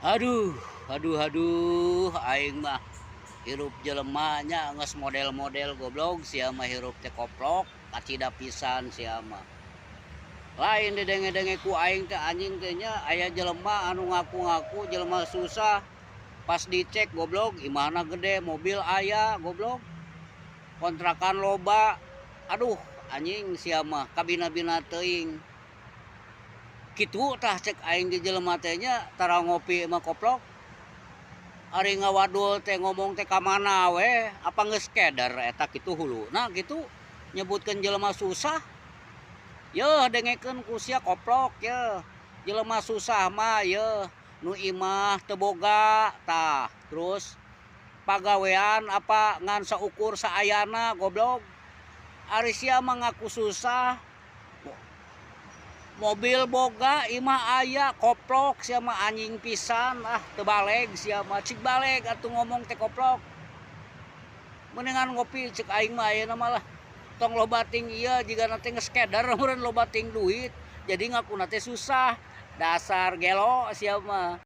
Aduh, aduh, aduh, aing mah hirup jelema nya geus model-model goblok sia mah, hirup teh koplok kacida pisan sia mah. Lain didenge-denge ku aing teh, anjing teh nya, aya jelema anu ngaku-ngaku jelema susah, pas dicek, goblok, imahna gede, mobil aya, goblok, kontrakan loba. Aduh, anjing sia mah kabina-bina teuing. Kitu tah cek aing ge, jelema teh nya tara ngopi mah koplok. Ari ngawadul teh ngomong teh ka mana we, apa geus keder eta kitu huluna kitu nyebutkeun jelema susah. Yeuh, dengekeun ku sia, koplok, yeuh. Jelema susah mah yeuh nu imah teu boga tah, terus pagawean apa ngan saukur saayana, goblok. Ari sia mah ngaku susah, mobil boga, imah aya, koplok sia mah, anjing pisan ah, teu baleg sia mah. Cik baleg atuh ngomong teh, koplok. Mendingan ngopi cek aing mah ayeuna mah lah. Tong loba ting ieu, jigana teh geus keder meureun, loba ting duit. Jadi ngakuna teh susah. Dasar gelo sia mah.